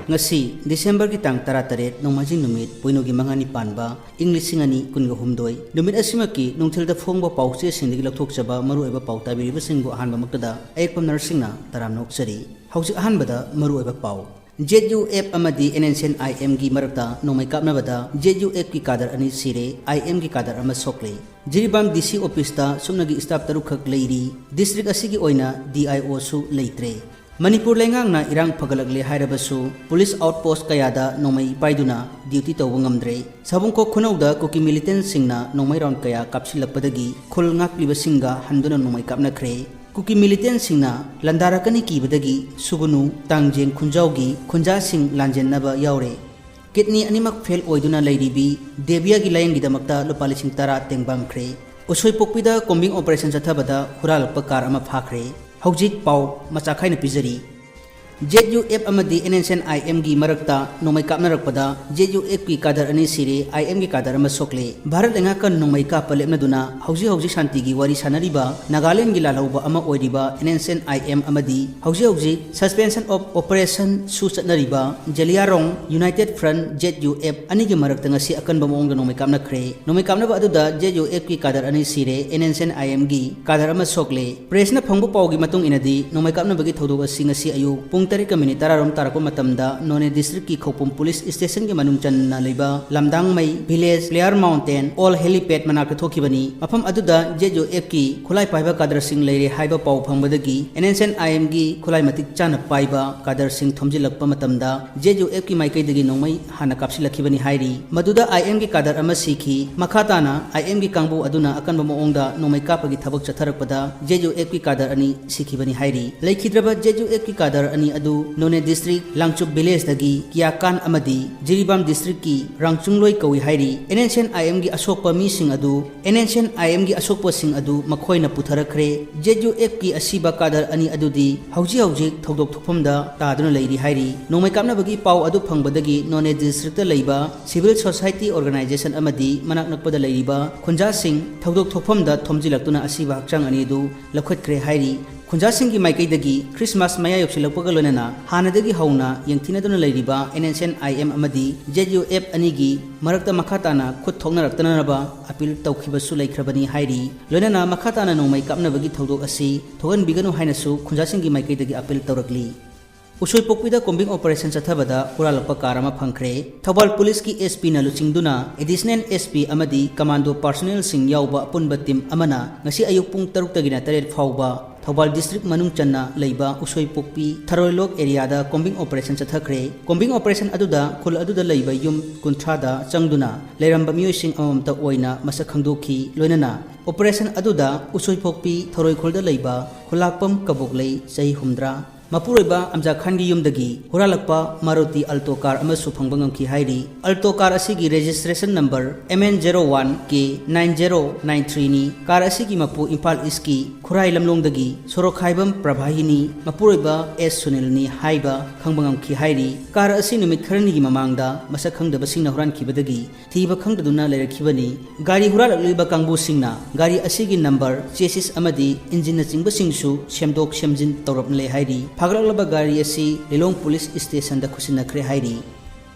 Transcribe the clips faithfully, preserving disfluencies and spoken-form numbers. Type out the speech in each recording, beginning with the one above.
ꯉꯁꯤ ꯗꯤꯁꯦꯝꯕꯔꯒꯤ ꯇꯥꯡ ꯇꯔꯥꯇꯔꯦꯠ, ꯅꯣꯡꯃꯥꯏꯖꯤꯡ ꯅꯨꯃꯤꯠ, ꯄꯣꯏꯅꯨꯒꯤ ꯃꯉꯥꯅꯤ ꯄꯥꯟꯕ, ꯏꯪ ꯂꯤꯁꯤꯡ ꯑꯅꯤ ꯀꯨꯟꯒ ꯍꯨꯝꯗꯣꯏ꯫ ꯅꯨꯃꯤꯠ ꯑꯁꯤꯃꯛꯀꯤ ꯅꯨꯡꯊꯤꯜꯗ ꯐꯣꯡꯕ ꯄꯥꯎꯆꯦꯁꯤꯡꯗꯒꯤ ꯂꯧꯊꯣꯛꯆꯕ ꯃꯔꯨꯑꯣꯏꯕ ꯄꯥꯎ ꯇꯥꯕꯤꯔꯤꯕꯁꯤꯡꯕꯨ ꯑꯍꯥꯟꯕꯃꯛꯇꯗ ꯑꯌꯦꯛꯄꯝ ꯅꯔꯁꯤꯡꯅ ꯇꯔꯥꯝꯅ ꯑꯣꯛꯆꯔꯤ꯫ ꯍꯧꯖꯤꯛ ꯑꯍꯥꯟꯕꯗ ꯃꯔꯨꯑꯣꯏꯕ ꯄꯥꯎ꯫ ꯖꯦꯠ ꯌꯨ ꯑꯦꯐ ꯑꯃꯗꯤ ꯑꯦꯟ ꯑꯦꯟ ꯁꯤ ꯑꯦꯟ ꯑꯥꯏ ꯑꯦꯝꯒꯤ ꯃꯔꯛꯇ ꯅꯣꯡꯃꯩ ꯀꯥꯞꯅꯕꯗ ꯖꯦꯠ ꯌꯨ ꯑꯦꯐꯀꯤ ꯀꯥꯗꯔ ꯑꯅꯤ ꯁꯤꯔꯦ, ꯑꯥꯏ ꯑꯦꯝꯒꯤ ꯀꯥꯗꯔ ꯑꯃ ꯁꯣꯛꯂꯦ꯫ ꯖꯤꯔꯤꯕꯥꯝ ꯗꯤ ꯁꯤ ꯑꯣꯐꯤꯁꯇ ꯁꯨꯞꯅꯒꯤ ꯁ꯭ꯇꯥꯐ ꯇꯔꯨꯛꯈꯛ ꯂꯩꯔꯤ꯫ ꯗꯤꯁꯇ꯭ꯔꯤꯛ ꯑꯁꯤꯒꯤ ꯑꯣꯏꯅ ꯗꯤ ꯑꯥꯏ ꯑꯣꯁꯨ ꯂꯩꯇ꯭ꯔꯦ꯫ ꯃꯅꯤꯄꯨꯔ ꯂꯩꯉꯥꯛꯅ ꯏꯔꯥꯡ ꯐꯒꯠꯂꯛꯂꯦ ꯍꯥꯏꯔꯕꯁꯨ, ꯄꯨꯂꯤꯁ ꯑꯥꯎꯠꯄꯣꯁ ꯀꯌꯥꯗ ꯅꯣꯡꯃꯩ ꯄꯥꯏꯗꯨꯅ ꯗ꯭ꯌꯨꯇꯤ ꯇꯧꯕ ꯉꯝꯗ꯭ꯔꯦ꯫ ꯁꯥꯕꯨꯡꯈꯣꯛ ꯈꯨꯅꯧꯗ ꯀꯨꯀꯤ ꯃꯤꯂꯤꯇꯦꯟꯁꯤꯡꯅ ꯅꯣꯡꯃꯩ ꯔꯥꯎꯟ ꯀꯌꯥ ꯀꯥꯞꯁꯤꯜꯂꯛꯄꯗꯒꯤ ꯈꯨꯜ ꯉꯥꯛꯂꯤꯕꯁꯤꯡꯒ ꯍꯟꯗꯨꯅ ꯅꯣꯡꯃꯩ ꯀꯥꯞꯅꯈ꯭ꯔꯦ꯫ ꯀꯨꯀꯤ ꯃꯤꯂꯤꯇꯦꯟꯁꯤꯡꯅ ꯂꯥꯟꯗꯥꯔꯛꯀꯅꯤ ꯀꯤꯕꯗꯒꯤ ꯁꯨꯒꯨꯅꯨ, ꯇꯥꯡꯖꯦꯡ ꯈꯨꯟꯖꯥꯎꯒꯤ ꯈꯨꯟꯖꯥꯁꯤꯡ ꯂꯥꯟꯖꯦꯟꯅꯕ ꯌꯥꯎꯔꯦ꯫ ꯀꯤꯗꯅꯤ ꯑꯅꯤꯃꯛ ꯐꯦꯜ ꯑꯣꯏꯗꯨꯅ ꯂꯩꯔꯤꯕꯤ ꯗꯦꯕꯤꯌꯥꯒꯤ ꯂꯥꯌꯦꯡꯒꯤꯗꯃꯛꯇ ꯂꯨꯄꯥ ꯂꯤꯁꯤꯡ ꯇꯔꯥ ꯇꯦꯡꯕꯥꯡꯈ꯭ꯔꯦ꯫ ꯎꯁꯣꯏꯄꯣꯛꯄꯤꯗ ꯀꯣꯝꯕꯤꯡ ꯑꯣꯄꯔꯦꯁꯟ ꯆꯠꯊꯕꯗ ꯍꯨꯔꯥꯜꯂꯛꯄ ꯀꯥꯔ ꯑꯃ ꯐꯥꯈ꯭ꯔꯦ꯫ ꯍꯧꯖꯤꯛ ꯄꯥꯎ ꯃꯆꯥ ꯈꯥꯏꯅ ꯄꯤꯖꯔꯤ꯫ ꯖꯦꯠ ꯌꯨ ꯑꯦꯐ ꯑꯃꯗꯤ ꯑꯦꯟ ꯑꯦꯟ ꯁꯤ ꯑꯦꯟ ꯑꯥꯏ ꯑꯦꯝꯒꯤ ꯃꯔꯛꯇ ꯅꯣꯡꯃꯩ ꯀꯥꯞꯅꯔꯛꯄꯗ ꯖꯦꯠ ꯌꯨ ꯑꯦꯐꯀꯤ ꯀꯥꯗꯔ ꯑꯅꯤ ꯁꯤꯔꯦ, ꯑꯥꯏ ꯑꯦꯝꯒꯤ ꯀꯥꯗꯔ ꯑꯃ ꯁꯣꯛꯂꯦ꯫ ꯚꯥꯔꯠ ꯂꯩꯉꯥꯛꯀ ꯅꯣꯡꯃꯩ ꯀꯥꯞꯄ ꯂꯦꯞꯅꯗꯨꯅ ꯍꯧꯖꯤꯛ ꯍꯧꯖꯤꯛ ꯁꯥꯟꯇꯤꯒꯤ ꯋꯥꯔꯤ ꯁꯥꯟꯅꯔꯤꯕ ꯅꯥꯒꯥꯂꯦꯟꯒꯤ ꯂꯥꯜꯍꯧꯕ ꯑꯃ ꯑꯣꯏꯔꯤꯕ N N C N I M ꯑꯃꯗꯤ ꯍꯧꯖꯤꯛ ꯍꯧꯖꯤꯛ ꯁꯁꯄꯦꯟꯁꯟ ꯑꯣꯐ ꯑꯣꯄꯔꯦꯁꯟꯁꯨ ꯆꯠꯅꯔꯤꯕ ꯖꯦꯂꯤꯌꯥꯔꯣꯡ united front, Z U F, ꯑꯅꯤꯒꯤ ꯃꯔꯛꯇ ꯉꯁꯤ ꯑꯀꯟꯕ ꯃꯑꯣꯡꯗ ꯅꯣꯡꯃꯩ ꯀꯥꯞꯅꯈ꯭ꯔꯦ꯫ ꯅꯣꯡꯃꯩ ꯀꯥꯞꯅꯕ ꯑꯗꯨꯗ ꯖꯦꯠ ꯌꯨ ꯑꯦꯐꯀꯤ ꯀꯥꯗꯔ ꯑꯅꯤ ꯁꯤꯔꯦ, ꯑꯦꯟ ꯑꯦꯟ ꯁꯤ ꯑꯦꯟ ꯑꯥꯏ ꯑꯦꯝꯒꯤ ꯀꯥꯗꯔ ꯑꯃ ꯁꯣꯛꯂꯦ꯫ ꯄ꯭ꯔꯦꯁꯅ ꯐꯪꯕ ꯄꯥꯎꯒꯤ ꯃꯇꯨꯡ ꯏꯟꯅꯗꯤ, ꯅꯣꯡꯃꯩ ꯀꯥꯞꯅꯕꯒꯤ ꯊꯧꯗꯣꯛ ꯑꯁꯤ ꯉꯁꯤ ꯑꯌꯨꯛ ꯄꯨꯡ ꯇꯔꯦꯠꯀ ꯃꯤꯅꯤꯠ ꯇꯔꯥꯔꯣꯝ ꯇꯥꯔꯛꯄ ꯃꯇꯝꯗ ꯅꯣꯅꯦ ꯗꯤꯁꯇ꯭ꯔꯤꯛꯀꯤ ꯈꯧꯄꯨꯝ ꯄꯨꯂꯤꯁ ꯁ꯭ꯇꯦꯁꯟꯒꯤ ꯃꯅꯨꯡ ꯆꯟꯅ ꯂꯩꯕ ꯂꯝꯗꯥꯡꯃꯩ ꯚꯤꯂꯦꯖ, ꯄ꯭ꯂꯦꯌꯔ ꯃꯥꯎꯟꯇꯦꯟ, ꯑꯣꯜ ꯍꯦꯂꯤꯄꯦꯗ ꯃꯅꯥꯛꯇ ꯊꯣꯛꯈꯤꯕꯅꯤ꯫ ꯃꯐꯝ ꯑꯗꯨꯗ ꯖꯦꯠ ꯌꯨ ꯑꯦꯐꯀꯤ ꯈꯨꯠꯂꯥꯏ ꯄꯥꯏꯕ ꯀꯥꯗꯔꯁꯤꯡ ꯂꯩꯔꯦ ꯍꯥꯏꯕ ꯄꯥꯎ ꯐꯪꯕꯗꯒꯤ ꯑꯦꯟ ꯑꯦꯟ ꯁꯤ ꯑꯦꯟ ꯑꯥꯏ ꯑꯦꯝꯒꯤ ꯈꯨꯠꯂꯥꯏ ꯃꯇꯤꯛ ꯆꯥꯅ ꯄꯥꯏꯕ ꯀꯥꯗꯔꯁꯤꯡ ꯊꯣꯝꯖꯤꯜꯂꯛꯄ ꯃꯇꯝꯗ ꯖꯦꯠ ꯌꯨ ꯑꯦꯐꯀꯤ ꯃꯥꯏꯀꯩꯗꯒꯤ ꯅꯣꯡꯃꯩ ꯍꯥꯟꯅ ꯀꯥꯞꯁꯤꯜꯂꯛꯈꯤꯕꯅꯤ ꯍꯥꯏꯔꯤ꯫ ꯃꯗꯨꯗ ꯑꯥꯏ ꯑꯦꯝꯒꯤ ꯀꯥꯗꯔ ꯑꯃ ꯁꯤꯈꯤ꯫ ꯃꯈꯥ ꯇꯥꯅ ꯑꯥꯏ ꯑꯦꯝꯒꯤ ꯀꯥꯡꯕꯨ ꯑꯗꯨꯅ ꯑꯀꯟꯕ ꯃꯑꯣꯡꯗ ꯅꯣꯡꯃꯩ ꯀꯥꯞꯄꯒꯤ ꯊꯕꯛ ꯆꯠꯊꯔꯛꯄꯗ ꯖꯦꯠ ꯌꯨ ꯑꯦꯐꯀꯤ ꯀꯥꯗꯔ ꯑꯅꯤ ꯁꯤꯈꯤꯕꯅꯤ ꯍꯥꯏꯔꯤ꯫ ꯂꯩꯈꯤꯗ꯭ꯔꯕ ꯖꯦꯠ ꯌꯨ ꯑꯦꯐꯀꯤ ꯀꯥꯗꯔ ꯑꯅꯤ ꯑꯗꯨ ꯅꯣꯅꯦ ꯗꯤꯁꯇ꯭ꯔꯤꯛ ꯂꯥꯡꯆꯨꯞ ꯚꯤꯂꯦꯖꯇꯒꯤ ꯀꯤꯌꯥꯀꯥꯟ ꯑꯃꯗꯤ ꯖꯤꯔꯤꯕꯥꯝ ꯗꯤꯁꯇ꯭ꯔꯤꯛꯀꯤ ꯔꯥꯡꯆꯨꯡꯂꯣꯏ ꯀꯧꯏ ꯍꯥꯏꯔꯤ꯫ ꯑꯦꯟ ꯑꯦꯟ ꯁꯤ ꯑꯦꯟ ꯑꯥꯏ ꯑꯦꯝꯒꯤ ꯑꯁꯣꯛꯄ ꯃꯤꯁꯤꯡ ꯑꯗꯨ ꯑꯦꯟ ꯑꯦꯟ ꯁꯤ ꯑꯦꯟ ꯑꯥꯏ ꯑꯦꯝꯒꯤ ꯑꯁꯣꯛꯄꯁꯤꯡ ꯑꯗꯨ ꯃꯈꯣꯏꯅ ꯄꯨꯊꯔꯛꯈ꯭ꯔꯦ꯫ ꯖꯦꯠ ꯌꯨ ꯑꯦꯐꯀꯤ ꯑꯁꯤꯕ ꯀꯥꯗꯔ ꯑꯅꯤ ꯑꯗꯨꯗꯤ ꯍꯧꯖꯤꯛ ꯍꯧꯖꯤꯛ ꯊꯧꯗꯣꯛ ꯊꯣꯛꯐꯝꯗ ꯇꯥꯗꯨꯅ ꯂꯩꯔꯤ ꯍꯥꯏꯔꯤ꯫ ꯅꯣꯡꯃꯩ ꯀꯥꯞꯅꯕꯒꯤ ꯄꯥꯎ ꯑꯗꯨ ꯐꯪꯕꯗꯒꯤ ꯅꯣꯅꯦ ꯗꯤꯁꯇ꯭ꯔꯤꯛꯇ ꯂꯩꯕ ꯁꯤꯚꯤꯜ ꯁꯣꯁꯥꯏꯇꯤ ꯑꯣꯔꯒꯅꯥꯏꯖꯦꯁꯟ ꯑꯃꯗꯤ ꯃꯅꯥꯛ ꯅꯛꯄꯗ ꯂꯩꯔꯤꯕ ꯈꯨꯟꯖꯥꯁꯤꯡ ꯊꯧꯗꯣꯛ ꯊꯣꯛꯐꯝꯗ ꯊꯣꯝꯖꯤꯜꯂꯛꯇꯨꯅ ꯑꯁꯤꯕ ꯍꯛꯆꯥꯡ ꯑꯅꯤ ꯑꯗꯨ ꯂꯧꯈꯠꯈ꯭ꯔꯦ ꯍꯥꯏꯔꯤ꯫ ꯈꯨꯟꯖꯥꯁꯤꯡꯒꯤ ꯃꯥꯏꯀꯩꯗꯒꯤ ꯈ꯭ꯔꯤꯁꯃꯥꯁ ꯃꯌꯥ ꯌꯧꯁꯤꯜꯂꯛꯄꯒ ꯂꯣꯏꯅꯅ ꯍꯥꯟꯅꯗꯒꯤ ꯍꯧꯅ ꯌꯦꯡꯊꯤꯅꯗꯨꯅ ꯂꯩꯔꯤꯕ N S N I M ꯑꯃꯗꯤ ꯖꯦꯠ ꯌꯨ ꯑꯦꯐ ꯑꯅꯤꯒꯤ ꯃꯔꯛꯇ ꯃꯈꯥ ꯇꯥꯅ ꯈꯨꯠ ꯊꯣꯛꯅꯔꯛꯇꯅꯅꯕ ꯑꯄꯤꯜ ꯇꯧꯈꯤꯕꯁꯨ ꯂꯩꯈ꯭ꯔꯕꯅꯤ ꯍꯥꯏꯔꯤ꯫ ꯂꯣꯏꯅꯅ ꯃꯈꯥ ꯇꯥꯅ ꯅꯣꯡꯃꯩ ꯀꯥꯞꯅꯕꯒꯤ ꯊꯧꯗꯣꯛ ꯑꯁꯤ ꯊꯣꯛꯍꯟꯕꯤꯒꯅꯨ ꯍꯥꯏꯅꯁꯨ ꯈꯨꯟꯖꯥꯁꯤꯡꯒꯤ ꯃꯥꯏꯀꯩꯗꯒꯤ ꯑꯄꯤꯜ ꯇꯧꯔꯛꯂꯤ꯫ ꯎꯁꯣꯏꯄꯣꯛꯄꯤꯗ ꯀꯣꯝꯕꯤꯡ ꯑꯣꯄꯔꯦꯁꯟ ꯆꯠꯊꯕꯗ ꯍꯨꯔꯥꯜꯂꯛꯄ ꯀꯥꯔ ꯑꯃ ꯐꯪꯈ꯭ꯔꯦ꯫ ꯊꯧꯕꯥꯜ ꯄꯨꯂꯤꯁꯀꯤ ꯑꯦꯁ ꯄꯤꯅ ꯂꯨꯆꯤꯡꯗꯨꯅ ꯑꯦꯗꯤꯁꯅꯦꯜ ꯑꯦꯁ ꯄꯤ ꯑꯃꯗꯤ ꯀꯃꯥꯟꯗꯣ ꯄꯥꯔꯁꯣꯅꯦꯜꯁꯤꯡ ꯌꯥꯎꯕ ꯑꯄꯨꯟꯕ ꯇꯤꯝ ꯑꯃꯅ ꯉꯁꯤ ꯑꯌꯨꯛ ꯄꯨꯡ ꯇꯔꯨꯛꯇꯒꯤꯅ ꯇꯔꯦꯠ ꯐꯥꯎꯕ ꯊꯧꯕꯥꯜ ꯗꯤꯁꯇ꯭ꯔꯤꯛ ꯃꯅꯨꯡ ꯆꯟꯅ ꯂꯩꯕ ꯎꯁꯣꯏꯄꯣꯛꯄꯤ ꯊꯔꯣꯏꯂꯣꯛ ꯑꯦꯔꯤꯌꯥꯗ ꯀꯣꯝꯕꯤꯡ ꯑꯣꯄꯔꯦꯁꯟ ꯆꯠꯊꯈ꯭ꯔꯦ꯫ ꯀꯣꯝꯕꯤꯡ ꯑꯣꯄꯔꯦꯁꯟ ꯑꯗꯨꯗ ꯈꯨꯜ ꯑꯗꯨꯗ ꯂꯩꯕ ꯌꯨꯝ ꯀꯨꯟꯊ꯭ꯔꯥꯗ ꯆꯪꯗꯨꯅ ꯂꯩꯔꯝꯕ ꯃꯤꯑꯣꯏꯁꯤꯡ ꯑꯃꯃꯝꯇ ꯑꯣꯏꯅ ꯃꯁꯛ ꯈꯪꯗꯣꯛꯈꯤ꯫ ꯂꯣꯏꯅꯅ ꯑꯣꯄꯔꯦꯁꯟ ꯑꯗꯨꯗ ꯎꯁꯣꯏꯄꯣꯛꯄꯤ ꯊꯔꯣꯏꯈꯣꯜꯗ ꯂꯩꯕ ꯈꯨꯂꯥꯛꯄꯝ ꯀꯕꯣꯛꯂꯩ, ꯆꯍꯤ ꯍꯨꯝꯗ꯭ꯔꯥ, ꯃꯄꯨꯔꯣꯏꯕ ꯑꯝꯖꯥ ꯈꯥꯟꯒꯤ ꯌꯨꯝꯗꯒꯤ ꯍꯨꯔꯥꯜꯂꯛꯄ ꯃꯥꯔꯨꯇꯤ ꯑꯜꯇꯣ ꯀꯥꯔ ꯑꯃꯁꯨ ꯐꯪꯕ ꯉꯝꯈꯤ ꯍꯥꯏꯔꯤ꯫ ꯑꯜꯇꯣ ꯀꯥꯔ ꯑꯁꯤꯒꯤ registration number M N zero one K nine zero nine ꯊ꯭ꯔꯤꯅꯤ꯫ ꯀꯥꯔ ꯑꯁꯤꯒꯤ ꯃꯄꯨ ꯏꯝꯐꯥꯜ ꯏꯁꯀꯤ ꯈꯨꯔꯥꯏ ꯂꯝꯂꯣꯡꯗꯒꯤ ꯁꯣꯔꯣꯛꯈꯥꯏꯕꯝ ꯄ꯭ꯔꯚꯥꯍꯤꯅꯤ, ꯃꯄꯨꯔꯣꯏꯕ ꯑꯦꯁ ꯁꯨꯅꯤꯜꯅꯤ ꯍꯥꯏꯕ ꯈꯪꯕ ꯉꯝꯈꯤ ꯍꯥꯏꯔꯤ꯫ ꯀꯥꯔ ꯑꯁꯤ ꯅꯨꯃꯤꯠ ꯈꯔꯅꯤꯒꯤ ꯃꯃꯥꯡꯗ ꯃꯁꯛ ꯈꯪꯗꯕꯁꯤꯡꯅ ꯍꯨꯔꯥꯟꯈꯤꯕꯗꯒꯤ ꯊꯤꯕ ꯈꯪꯗꯗꯨꯅ ꯂꯩꯔꯛꯈꯤꯕꯅꯤ꯫ ꯒꯥꯔꯤ ꯍꯨꯔꯥꯜꯂꯛꯂꯤꯕ ꯀꯥꯡꯕꯨꯁꯤꯡꯅ ꯒꯥꯔꯤ ꯑꯁꯤꯒꯤ ꯅꯝꯕꯔ, ꯆꯦꯁꯤꯁ ꯑꯃꯗꯤ ꯏꯟꯖꯤꯟꯅꯆꯤꯡꯕꯁꯤꯡꯁꯨ ꯁꯦꯝꯗꯣꯛ ꯁꯦꯝꯖꯤꯟ ꯇꯧꯔꯛꯂꯦ ꯍꯥꯏꯔꯤ꯫ ꯐꯥꯒꯠꯂꯛꯂꯕ ꯒꯥꯔꯤ ꯑꯁꯤ ꯂꯤꯂꯣꯡ ꯄꯨꯂꯤꯁ ꯁ꯭ꯇꯦꯁꯟꯗ ꯈꯨꯠꯁꯤꯟꯅꯈ꯭ꯔꯦ ꯍꯥꯏꯔꯤ꯫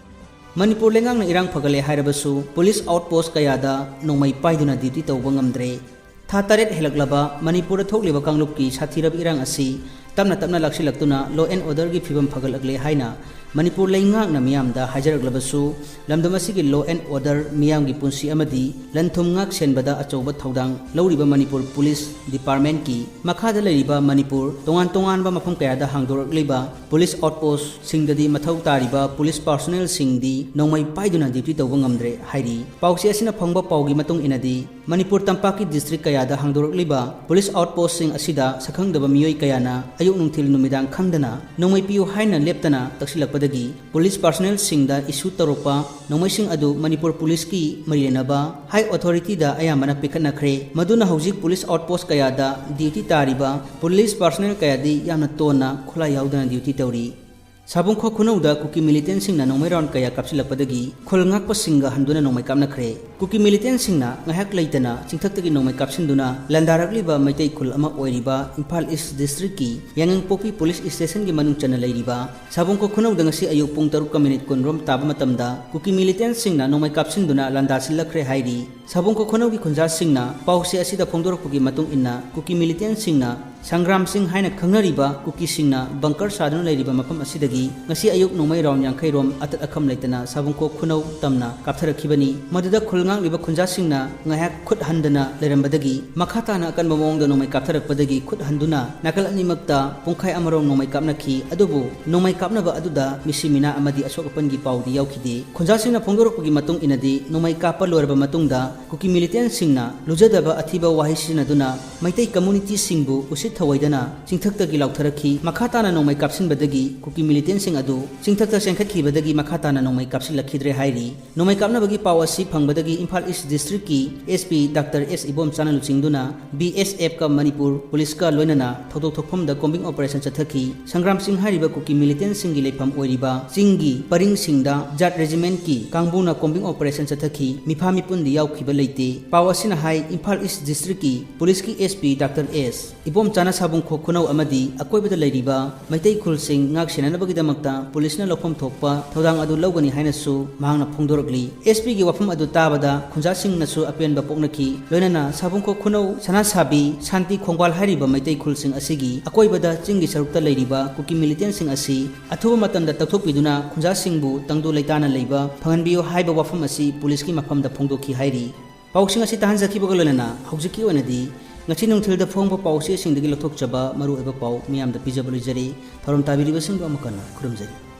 ꯃꯅꯤꯄꯨꯔ ꯂꯩꯉꯥꯛꯅ ꯏꯔꯥꯡ ꯐꯒꯠꯂꯦ ꯍꯥꯏꯔꯕꯁꯨ ꯄꯨꯂꯤꯁ ꯑꯥꯎꯠꯄꯣꯁ ꯀꯌꯥꯗ ꯅꯣꯡꯃꯩ ꯄꯥꯏꯗꯨꯅ ꯗ꯭ꯌꯨꯇꯤ ꯇꯧꯕ ꯉꯝꯗ꯭ꯔꯦ꯫ ꯊꯥ ꯇꯔꯦꯠ ꯍꯦꯜꯂꯛꯂꯕ ꯃꯅꯤꯄꯨꯔꯗ ꯊꯣꯛꯂꯤꯕ ꯀꯥꯡꯂꯨꯞꯀꯤ ꯁꯥꯊꯤꯔꯕ ꯏꯔꯥꯡ ꯑꯁꯤ ꯇꯞꯅ ꯇꯞꯅ ꯂꯥꯛꯁꯤꯜꯂꯛꯇꯨꯅ law and orderꯒꯤ ꯐꯤꯕꯝ ꯐꯒꯠꯂꯛꯂꯦ ꯍꯥꯏꯅ ꯃꯅꯤꯄꯨꯔ ꯂꯩꯉꯥꯛꯅ ꯃꯤꯌꯥꯝꯗ ꯍꯥꯏꯖꯔꯛꯂꯕꯁꯨ, ꯂꯝꯗꯝ ꯑꯁꯤꯒꯤ law and order, ꯃꯤꯌꯥꯝꯒꯤ ꯄꯨꯟꯁꯤ ꯑꯃꯗꯤ ꯂꯟ ꯊꯨꯝ ꯉꯥꯛ ꯁꯦꯟꯕꯗ ꯑꯆꯧꯕ ꯊꯧꯗꯥꯡ ꯂꯧꯔꯤꯕ ꯃꯅꯤꯄꯨꯔ ꯄꯨꯂꯤꯁ ꯗꯤꯄꯥꯔꯠꯃꯦꯟꯠꯀꯤ ꯃꯈꯥꯗ ꯂꯩꯔꯤꯕ ꯃꯅꯤꯄꯨꯔ ꯇꯣꯉꯥꯟ ꯇꯣꯉꯥꯟꯕ ꯃꯐꯝ ꯀꯌꯥꯗ ꯍꯥꯡꯗꯣꯔꯛꯂꯤꯕ ꯄꯨꯂꯤꯁ ꯑꯥꯎꯠꯄꯣꯁꯁꯤꯡꯗꯗꯤ ꯃꯊꯧ ꯇꯥꯔꯤꯕ ꯄꯨꯂꯤꯁ ꯄꯥꯔꯁꯣꯅꯦꯜꯁꯤꯡꯗꯤ ꯅꯣꯡꯃꯩ ꯄꯥꯏꯗꯨꯅ ꯗ꯭ꯌꯨꯇꯤ ꯇꯧꯕ ꯉꯝꯗ꯭ꯔꯦ ꯍꯥꯏꯔꯤ꯫ ꯄꯥꯎꯆꯦ ꯑꯁꯤꯅ ꯐꯪꯕ ꯄꯥꯎꯒꯤ ꯃꯇꯨꯡ ꯏꯟꯅꯗꯤ, ꯃꯅꯤꯄꯨꯔ ꯇꯝꯄꯥꯛꯀꯤ ꯗꯤꯁꯇ꯭ꯔꯤꯛ ꯀꯌꯥꯗ ꯍꯥꯡꯗꯣꯔꯛꯂꯤꯕ ꯄꯨꯂꯤꯁ ꯑꯥꯎꯠꯄꯣꯁꯁꯤꯡ ꯑꯁꯤꯗ ꯁꯛꯈꯪꯗꯕ ꯃꯤꯑꯣꯏ ꯀꯌꯥꯅ ꯑꯌꯨꯛ ꯅꯨꯡꯊꯤꯜ ꯅꯨꯃꯤꯗꯥꯡ ꯈꯪꯗꯅ ꯅꯣꯡꯃꯩ ꯄꯤꯌꯨ ꯍꯥꯏꯅ ꯂꯦꯞꯇꯅ ꯇꯛꯁꯤꯜꯂꯛꯄꯗꯒꯤ ꯄꯨꯂꯤꯁ ꯄꯥꯔꯁꯣꯅꯦꯜꯁꯤꯡꯗ ꯏꯁꯨ ꯇꯧꯔꯛꯄ ꯅꯣꯡꯃꯩꯁꯤꯡ ꯑꯗꯨ ꯃꯅꯤꯄꯨꯔ ꯄꯨꯂꯤꯁꯀꯤ ꯃꯔꯤ ꯂꯩꯅꯕ ꯍꯥꯏ ꯑꯣꯊꯣꯔꯤꯇꯤꯗ ꯑꯌꯥꯝꯕꯅ ꯄꯤꯈꯠꯅꯈ꯭ꯔꯦ꯫ ꯃꯗꯨꯅ ꯍꯧꯖꯤꯛ ꯄꯨꯂꯤꯁ ꯑꯥꯎꯠꯄꯣꯁ ꯀꯌꯥꯗ ꯗ꯭ꯌꯨꯇꯤ ꯇꯥꯔꯤꯕ ꯄꯨꯂꯤꯁ ꯄꯥꯔꯁꯣꯅꯦꯜ ꯀꯌꯥꯗꯤ ꯌꯥꯝꯅ ꯇꯣꯟꯅ ꯈꯨꯠꯂꯥꯏ ꯌꯥꯎꯗꯅ ꯗ꯭ꯌꯨꯇꯤ ꯇꯧꯔꯤ꯫ ꯁꯥꯕꯨꯡꯈꯣꯛ ꯈꯨꯅꯧꯗ ꯀꯨꯀꯤ ꯃꯤꯂꯤꯇꯦꯟꯁꯤꯡꯅ ꯅꯣꯡꯃꯩ ꯔꯥꯎꯟ ꯀꯌꯥ ꯀꯥꯞꯁꯤꯜꯂꯛꯄꯗꯒꯤ ꯈꯨꯜ ꯉꯥꯛꯄꯁꯤꯡꯒ ꯍꯟꯗꯨꯅ ꯅꯣꯡꯃꯩ ꯀꯥꯞꯅꯈ꯭ꯔꯦ꯫ ꯀꯨꯀꯤ ꯃꯤꯂꯤꯇꯦꯟꯁꯤꯡꯅ ꯉꯥꯏꯍꯥꯛ ꯂꯩꯇꯅ ꯆꯤꯡꯊꯛꯇꯒꯤ ꯅꯣꯡꯃꯩ ꯀꯥꯞꯁꯤꯟꯗꯨꯅ ꯂꯥꯟꯗꯥꯔꯛꯂꯤꯕ ꯃꯩꯇꯩ ꯈꯨꯜ ꯑꯃ ꯑꯣꯏꯔꯤꯕ ꯏꯝꯐꯥꯜ ꯏꯁ ꯗꯤꯁꯇ꯭ꯔꯤꯛꯀꯤ ꯌꯥꯉꯪꯄꯣꯛꯄꯤ ꯄꯨꯂꯤꯁ ꯁ꯭ꯇꯦꯁꯟꯒꯤ ꯃꯅꯨꯡ ꯆꯟꯅ ꯂꯩꯔꯤꯕ ꯁꯥꯕꯨꯡꯈꯣꯛ ꯈꯨꯅꯧꯗ ꯉꯁꯤ ꯑꯌꯨꯛ ꯄꯨꯡ ꯇꯔꯨꯛꯀ ꯃꯤꯅꯤꯠ ꯀꯨꯟ ꯔꯣꯝ ꯇꯥꯕ ꯃꯇꯝꯗ ꯀꯨꯀꯤ ꯃꯤꯂꯤꯇꯦꯟꯁꯤꯡꯅ ꯅꯣꯡꯃꯩ ꯀꯥꯞꯁꯤꯟꯗꯨꯅ ꯂꯥꯟꯗꯥꯁꯤꯜꯂꯛꯈ꯭ꯔꯦ ꯍꯥꯏꯔꯤ꯫ ꯁꯥꯕꯨꯡꯈꯣꯛ ꯈꯨꯅꯧꯒꯤ ꯈꯨꯟꯖꯥꯁꯤꯡꯅ ꯄꯥꯎꯁꯦ ꯑꯁꯤꯗ ꯐꯣꯡꯗꯣꯔꯛꯄꯒꯤ ꯃꯇꯨꯡ ꯏꯟꯅ ꯀꯨꯀꯤ ꯃꯤꯂꯤꯇꯦꯟꯁꯤꯡꯅ ꯁꯪꯒ꯭ꯔꯥꯝ ꯁꯤꯡ ꯍꯥꯏꯅ ꯈꯪꯅꯔꯤꯕ ꯀꯨꯀꯤꯁꯤꯡꯅ ꯕꯪꯀꯔ ꯁꯥꯗꯨꯅ ꯂꯩꯔꯤꯕ ꯃꯐꯝ ꯑꯁꯤꯗꯒꯤ ꯉꯁꯤ ꯑꯌꯨꯛ ꯅꯣꯡꯃꯩ ꯔꯥꯎꯟ ꯌꯥꯡꯈꯩ ꯔꯣꯝ ꯑꯇꯠ ꯑꯈꯝ ꯂꯩꯇꯅ ꯁꯥꯕꯨꯡꯈꯣꯛ ꯈꯨꯅꯧ ꯇꯝꯅ ꯀꯥꯞꯊꯔꯛꯈꯤꯕꯅꯤ꯫ ꯃꯗꯨꯗ ꯈꯨꯜ ꯉꯥꯛꯂꯤꯕ ꯈꯨꯟꯖꯥꯁꯤꯡꯅ ꯉꯥꯏꯍꯥꯛ ꯈꯨꯠ ꯍꯟꯗꯅ ꯂꯩꯔꯝꯕꯗꯒꯤ ꯃꯈꯥ ꯇꯥꯅ ꯑꯀꯟꯕ ꯃꯑꯣꯡꯗ ꯅꯣꯡꯃꯩ ꯀꯥꯞꯊꯔꯛꯄꯗꯒꯤ ꯈꯨꯠ ꯍꯟꯗꯨꯅ ꯅꯥꯀꯜ ꯑꯅꯤꯃꯛꯇ ꯄꯨꯡꯈꯥꯏ ꯑꯃꯔꯣꯝ ꯅꯣꯡꯃꯩ ꯀꯥꯞꯅꯈꯤ꯫ ꯑꯗꯨꯕꯨ ꯅꯣꯡꯃꯩ ꯀꯥꯞꯅꯕ ꯑꯗꯨꯗ ꯃꯤꯁꯤ ꯃꯤꯅꯥ ꯑꯃꯗꯤ ꯑꯁꯣꯛ ꯑꯄꯟꯒꯤ ꯄꯥꯎꯗꯤ ꯌꯥꯎꯈꯤꯗꯦ꯫ ꯈꯨꯟꯖꯥꯁꯤꯡꯅ ꯐꯣꯡꯗꯣꯔꯛꯄꯒꯤ ꯃꯇꯨꯡ ꯏꯟꯅꯗꯤ ꯅꯣꯡꯃꯩ ꯀꯥꯞꯄ ꯂꯣꯏꯔꯕ ꯃꯇꯨꯡꯗ ꯀꯨꯀꯤ ꯃꯤꯂꯤꯇꯦꯟꯁꯤꯡꯅ ꯂꯨꯖꯗꯕ ꯑꯊꯤꯕ ꯋꯥꯍꯩ ꯁꯤꯖꯤꯟꯅꯗꯨꯅ ꯃꯩꯇꯩ ꯀꯝꯃꯨꯅꯤꯇꯤꯁꯤꯡꯕꯨ ꯎꯁꯤꯠ ꯊꯑꯣꯏꯗꯅ ꯆꯤꯡꯊꯛꯇꯒꯤ ꯂꯥꯎꯊꯔꯛꯈꯤ꯫ ꯃꯈꯥ ꯇꯥꯅ ꯅꯣꯡꯃꯩ ꯀꯥꯞꯁꯤꯟꯕꯗꯒꯤ ꯀꯨꯀꯤ ꯃꯤꯂꯤꯇꯦꯟꯁꯤꯡ ꯑꯗꯨ ꯆꯤꯡꯊꯛꯇ ꯆꯦꯟꯈꯠꯈꯤꯕꯗꯒꯤ ꯃꯈꯥ ꯇꯥꯅ ꯅꯣꯡꯃꯩ ꯀꯥꯞꯁꯤꯜꯂꯛꯈꯤꯗ꯭ꯔꯦ ꯍꯥꯏꯔꯤ꯫ ꯅꯣꯡꯃꯩ ꯀꯥꯞꯅꯕꯒꯤ ꯄꯥꯎ ꯑꯁꯤ ꯐꯪꯕꯗꯒꯤ ꯏꯝꯐꯥꯜ ꯏꯁ ꯗꯤꯁꯇ꯭ꯔꯤꯛꯀꯤ ꯑꯦꯁ ꯄꯤ ꯗꯥꯛꯇꯔ ꯑꯦꯁ ꯏꯕꯣꯝꯆꯥꯅ ꯂꯨꯆꯤꯡꯗꯨꯅ ꯕꯤ ꯑꯦꯁ ꯑꯦꯐꯀ ꯃꯅꯤꯄꯨꯔ ꯄꯨꯂꯤꯁꯀ ꯂꯣꯏꯅꯅ ꯊꯧꯗꯣꯛ ꯊꯣꯛꯐꯝꯗ ꯀꯣꯝꯕꯤꯡ ꯑꯣꯄꯔꯦꯁꯟ ꯆꯠꯊꯈꯤ꯫ ꯁꯪꯒ꯭ꯔꯥꯝ ꯁꯤꯡ ꯍꯥꯏꯔꯤꯕ ꯀꯨꯀꯤ ꯃꯤꯂꯤꯇꯦꯟꯁꯤꯡꯒꯤ ꯂꯩꯐꯝ ꯑꯣꯏꯔꯤꯕ ꯆꯤꯡꯒꯤ ꯄꯔꯤꯡꯁꯤꯡꯗ ꯖꯥꯠ ꯔꯦꯖꯤꯃꯦꯟꯠꯀꯤ ꯀꯥꯡꯕꯨꯅ ꯀꯣꯝꯕꯤꯡ ꯑꯣꯄꯔꯦꯁꯟ ꯆꯠꯊꯈꯤ꯫ ꯃꯤꯐꯥ ꯃꯤꯄꯨꯟꯗꯤ ꯌꯥꯎꯈꯤꯕ ꯂꯩꯇꯦ꯫ ꯄꯥꯎ ꯑꯁꯤꯅ ꯍꯥꯏ, ꯏꯝꯐꯥꯜ ꯏꯁ ꯗꯤꯁꯇ꯭ꯔꯤꯛꯀꯤ ꯄꯨꯂꯤꯁꯀꯤ ꯑꯦꯁ ꯄꯤ ꯗꯥꯛꯇꯔ ꯑꯦꯁ ꯏꯕꯣꯝꯆꯥꯅ ꯁꯥꯕꯨꯡꯈꯣꯛ ꯈꯨꯅꯧ ꯑꯃꯗꯤ ꯑꯀꯣꯏꯕꯗ ꯂꯩꯔꯤꯕ ꯃꯩꯇꯩ ꯈꯨꯜꯁꯤꯡ ꯉꯥꯛ ꯁꯦꯟꯅꯅꯕꯒꯤꯗꯃꯛꯇ ꯄꯨꯂꯤꯁꯅ ꯂꯧꯐꯝ ꯊꯣꯛꯄ ꯊꯧꯗꯥꯡ ꯑꯗꯨ ꯂꯧꯒꯅꯤ ꯍꯥꯏꯅꯁꯨ ꯃꯍꯥꯛꯅ ꯐꯣꯡꯗꯣꯔꯛꯂꯤ꯫ ꯑꯦꯁ ꯄꯤꯒꯤ ꯋꯥꯐꯝ ꯑꯗꯨ ꯇꯥꯕꯗ ꯈꯨꯟꯖꯥꯁꯤꯡꯅꯁꯨ ꯑꯄꯦꯟꯕ ꯄꯣꯛꯅꯈꯤ꯫ ꯂꯣꯏꯅꯅ ꯁꯥꯕꯨꯡꯈꯣꯛ ꯈꯨꯅꯧ, ꯁꯅꯥꯁꯥꯕꯤ, ꯁꯥꯟꯇꯤ ꯈꯣꯡꯕꯥꯜ ꯍꯥꯏꯔꯤꯕ ꯃꯩꯇꯩ ꯈꯨꯜꯁꯤꯡ ꯑꯁꯤꯒꯤ ꯑꯀꯣꯏꯕꯗ ꯆꯤꯡꯒꯤ ꯁꯔꯨꯛꯇ ꯂꯩꯔꯤꯕ ꯀꯨꯀꯤ ꯃꯤꯂꯤꯇꯦꯟꯁꯤꯡ ꯑꯁꯤ ꯑꯊꯨꯕ ꯃꯇꯝꯗ ꯇꯧꯊꯣꯛꯄꯤꯗꯨꯅ ꯈꯨꯟꯖꯥꯁꯤꯡꯕꯨ ꯇꯪꯗꯨ ꯂꯩꯇꯥꯅ ꯂꯩꯕ ꯐꯪꯍꯟꯕꯤꯌꯨ ꯍꯥꯏꯕ ꯋꯥꯐꯝ ꯑꯁꯤ ꯄꯨꯂꯤꯁꯀꯤ ꯃꯐꯝꯗ ꯐꯣꯡꯗꯣꯛꯈꯤ ꯍꯥꯏꯔꯤ꯫ ꯄꯥꯎꯁꯤꯡ ꯑꯁꯤ ꯇꯥꯍꯟꯖꯈꯤꯕꯒ ꯂꯣꯏꯅꯅ ꯍꯧꯖꯤꯛꯀꯤ ꯑꯣꯏꯅꯗꯤ ꯉꯁꯤ ꯅꯨꯡꯊꯤꯜꯗ ꯐꯣꯡꯕ ꯄꯥꯎꯆꯦꯁꯤꯡꯗꯒꯤ ꯂꯧꯊꯣꯛꯆꯕ ꯃꯔꯨꯑꯣꯏꯕ ꯄꯥꯎ ꯃꯤꯌꯥꯝꯗ ꯄꯤꯖꯕ ꯂꯣꯏꯖꯔꯦ꯫ ꯊꯧꯔꯝ ꯇꯥꯕꯤꯔꯤꯕꯁꯤꯡꯕꯨ ꯑꯃꯨꯛ ꯍꯟꯅ ꯈꯨꯔꯨꯝꯖꯔꯤ꯫